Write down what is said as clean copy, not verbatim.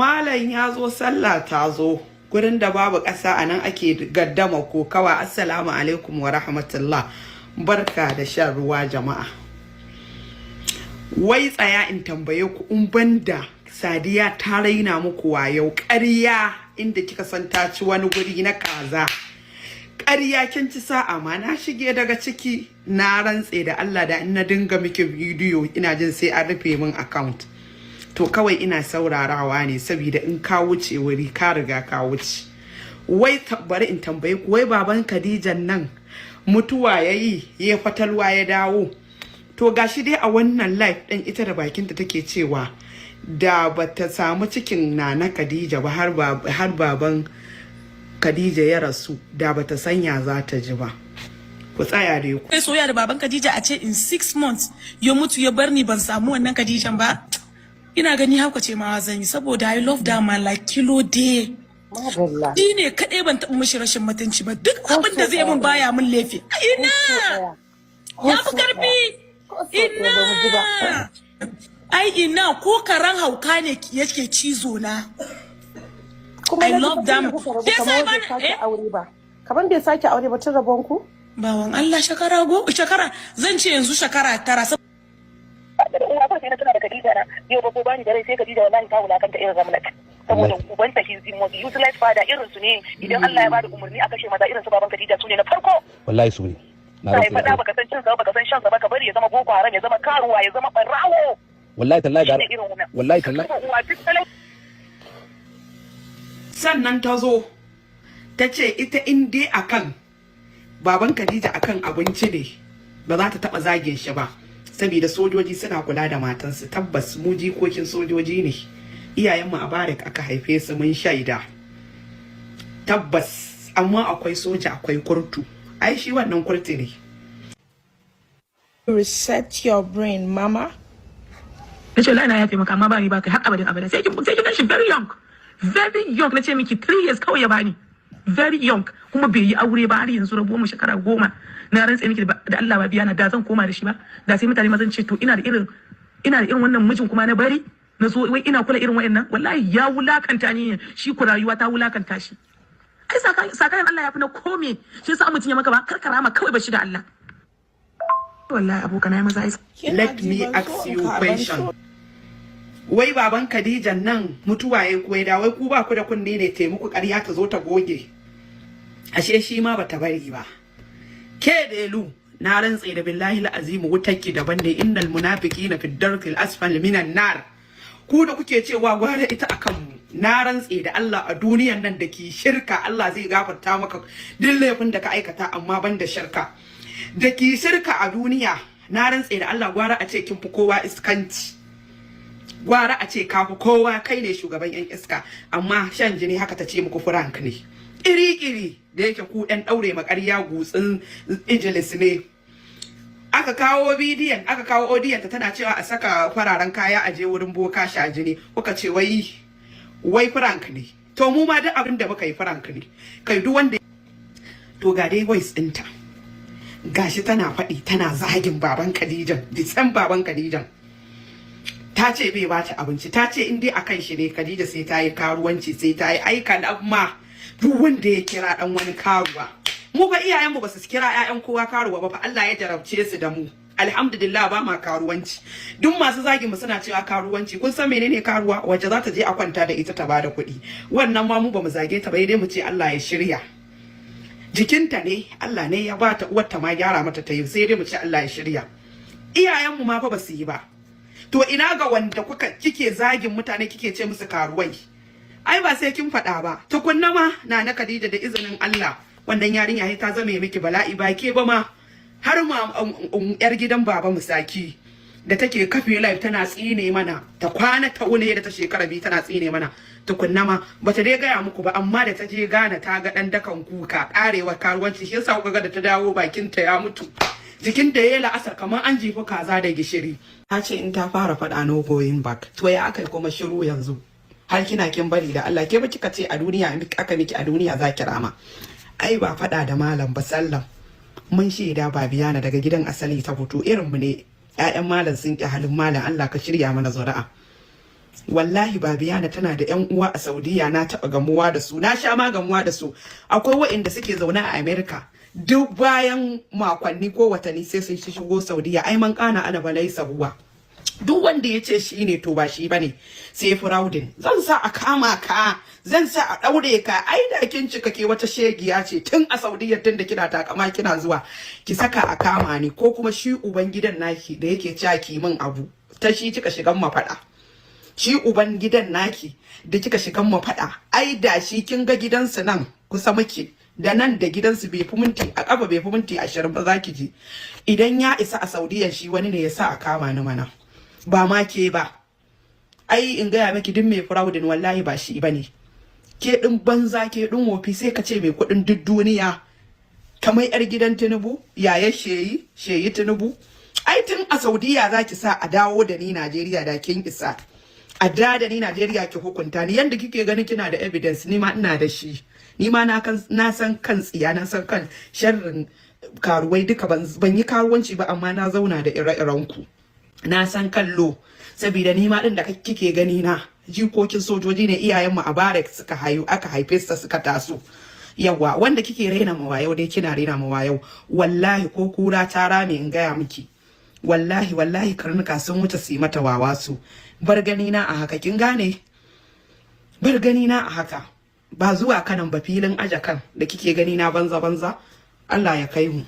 Malam ya zo, sallah ta zo. Gurin da babu ƙasa, a nan ake gaddama kokawa. Assalamu alaikum wa rahmatullah. Barka da shan ruwa, jama'a. Wai tsaya in tambaye ku, in banda Sadiya ta raina muku wayau, ƙarya inda kika san ta ci wani guri na kaza. Ƙarya kin ci sa'a ma na shige daga ciki. Na rantse da Allah, da in na dinga miki bidiyo, ina jin sai an rufe min account. To kawai ina saurarawa ne, saboda in ka wuce wuri, ka riga ka wuce. Wai bari in tambaye ku, wai baban Khadijan nan mutuwa yayi ya fatalwa ya dawo? To gashi dai a wannan live din, ita da bakinta take cewa da bata samu cikin Nana Khadija ba, har baban Khadija ya rasu, da bata sanya za ta ji ba. Ku tsaya dai ku Kai, soyayya da baban Khadija, a ce in 6 months ya mutu ya bar ni, ban samu wannan Khadijan ba. Ina gani haka ce ma zan yi, saboda I love that man like kilo day. Madalla. Shi ne kaɗai ban taɓa mishi rashin mutunci ba. Duk abin da zai min, baya min laifi. Ina ya fi karfi. Ina ai ina ko karan hauka ne yake cizo na. Kuma I na ji love them. kuka rabu Sai kamar sai bai bana- sake eh? aure ba. Kamar bai sake aure ba tun rabon ku? Bawan Allah, shekara go shekara, zan ce yanzu shekara 9. Da uwa ba sai na tuna da Khadija na yau ba, ko bani da rai sai Khadija wallahi ta wulakanta irin Ramlat, saboda ubanta, he is the most useless father. Irin su ne idan Allah ya bada umarni a kashe maza, irin su baban Khadija su ne na farko. Wallahi su ne, na sai rantse da faɗa Allah. Baka san cin sa ba, baka san shan sa ba, ka bari ya zama Boko Haram, ya zama karuwa, ya zama barawo. Wallahi tallahi shine gara irin wannan. Wallahi tallahi. Ka duba uwa duk talau. Sannan ta zo ta ce ita in dai akan baban Khadija, akan abinci ne, ba za ta taba zagin shi ba, saboda sojoji suna kula da matansu. Tabbas mu jikokin sojoji ne, iyayenmu a barrack aka haife su, mun shaida tabbas. Amma akwai soja, akwai kurtu. Ai shi wannan kurtu ne. Reset your brain, mama. Na ce wallahi na yafe maka, amma ba ni ba kai har abadin abada. Sai kin ganshi very young, very young. Na ce miki 3 years kawai ya bani, very young, kuma bai yi aure ba har yanzu. Rabuwar mu shekara 10. Na rantse miki da Allah, ba biya na da zan koma da shi ba, da sai mutane ma zan ce to ina da irin wannan mijin kuma na bari na zo wai ina kula irin wayannan. Wallahi ya wulakanta ni, shi ku rayuwa ta wulakanta shi. Ai sakayan Allah ya fi na kome. Shi yasa mutum ya maka ba karkarama kawai, ba shi da Allah. Wallahi abokana maza ai Kina Let ji me ban ask so in you ka ban question. so. Wai baban Khadijan nan mutuwa ya kuwa da wai ku ba ku da kunne ne, taimako ƙarya ta zo ta goge. Ashe shi ma bata bari ba. Ke Delu, na rantse da billahi azim, wutarki daban ne. Innal munafiqina fi darkil asfal minan nar. Ku da kuke cewa gwara ita akan mu, na rantse da Allah, a duniyan nan da ki shirka, Allah zai gafarta maka duk laifin da ka aikata, amma ban da shirka. Da ki shirka a duniya, na rantse da Allah, gwara a ce kin fi kowa iskanci, gwara a ce ka fi kowa, kai ne shugaban yan iska. Amma shan jini haka ta ce muku prank ne iri-iri. Da yake ku ɗan ɗaure makarya gutsin ijilis ne, aka kawo bidiyon, aka kawo audiyon ta, tana cewa a saka fararen kaya a je wurin boka sha jini, kuka ce wai prank ne. To mu ma duk abin da muka yi prank ne. Kai, duk wanda to ga dai voice ɗinta, gashi tana faɗi, tana zagin baban Khadijan, disan baban Khadijan. Ta ce bai bata abinci, ta ce in dai akan shi ne, Khadija sai ta yi karuwanci, sai ta yi aika. Ma duk wanda ya kira dan wani karuwa, mu fa iyayenmu ba su kira ƴaƴan kowa karuwa ba fa. Allah ya jarabce su da mu. Alhamdulillah, ba ma karuwanci. Duk masu zagin mu suna cewa karuwanci. Kun san menene karuwa? Wacce za ta je a kwanta da ita ta bada kuɗi. Wannan ma mu ba mu zage ta ba, dai mu ce Allah ya shirya. Jikinta ne, Allah ne ya bata, uwarta ma gyara mata ta yi, sai dai mu ce Allah ya shirya. Iyayenmu ma fa ba su yi ba, to ina ga wanda kuka kike zagin mutane, kike ce musu karuwai? Ai ba sai kin faɗa ba tukunna ma. Na na Khadija, da izinin Allah wannan yarinya sai ta zame miki bala'i. Ba ke ba ma, har ma yar gidan baba Musaki da take kafe live tana tsine mana, ta kwana ta wuni, da ta shekara 2 tana tsine mana tukunna ma, bata dai gaya muku ba. Amma da ta je Ghana ta ga dan dakan kuka, karewa karuwanci. Shi yasa kuka ga da ta dawo bakin ta ya mutu, jikin da ya la'asar kamar an jefi kaza da gishiri. Ta ce in ta fara faɗa, no going back. To ya aka kuma shiru yanzu har kina kin bari da Allah? Ke ba kika ce a duniya in aka miki a duniya za ki rama. Ai ba faɗa da malam ba. Sallam mun shaida ba biyana daga gidan asali ta fito, irin mu ne. 'Ya'yan malam sun ƙi halin malam. Allah ka shirya mana zuri'a. Wallahi Babiyana tana da yan uwa a Saudiya. Na taɓa gamuwa da su, na sha ma gamuwa da su. Akwai waɗanda suke zaune a America, duk bayan makonni ko watanni sai sun shigo Saudiya. Ai man kana ana balaisa huwa. Duk wanda ya ce shi ne, to ba shi bane, sai fraudin. Zan sa a kama ka, zan sa a daure ka. Ai da kin cika ke wata shegiya ce tun a Saudiya, tun da kina takama kina zuwa ki saka a kama ni, ko kuma shi uban gidan naki da yake cewa ki min abu, ta shi kika shigan mafaɗa. Shi uban gidan naki da kika shigan mafaɗa, ai da shi kin ga gidansu nan kusa muke da nan, da gidansu bai fi minti a kafa, bai fi minti 20 ba za ki ji. Idan ya isa a Saudiya shi wani ne, ya sa a kama ni mana, ba ma ke ba. Ai in gaya miki, duk mai fraudin wallahi ba shi bane. Ke din banza, ke din wofi, sai ka ce mai kuɗin duk duniya, kamar yar gidan Tinubu, yaya Sheyi Sheyi Tinubu. Ai tun a Saudiya za ki sa a dawo da ni Najeriya. Da kin isa a da ni Najeriya ki hukunta ni. Yanda kike ganin kina da evidence, ni ma ina da shi. Ni ma na san kan tsiya, na san kan sharrin karuwai duka. Ban yi karuwanci ba, amma na zauna da ire-iren ku, na san kallo, saboda ni ma din da kike gani na jikokin sojoji ne. Iyayenmu a barrack suka hayu, aka haife su, suka taso. Yawa wanda kike raina ma wayau dai, kina raina ma wayau. Wallahi ko kura ta rame, in gaya miki, wallahi wallahi karnuka sun wuce su yi mata wawa. Su bar gani na a haka, kin gane? Bar gani na a haka, ba zuwa kanan ba, filin aja kan da kike gani na banza banza. Allah ya kai mu.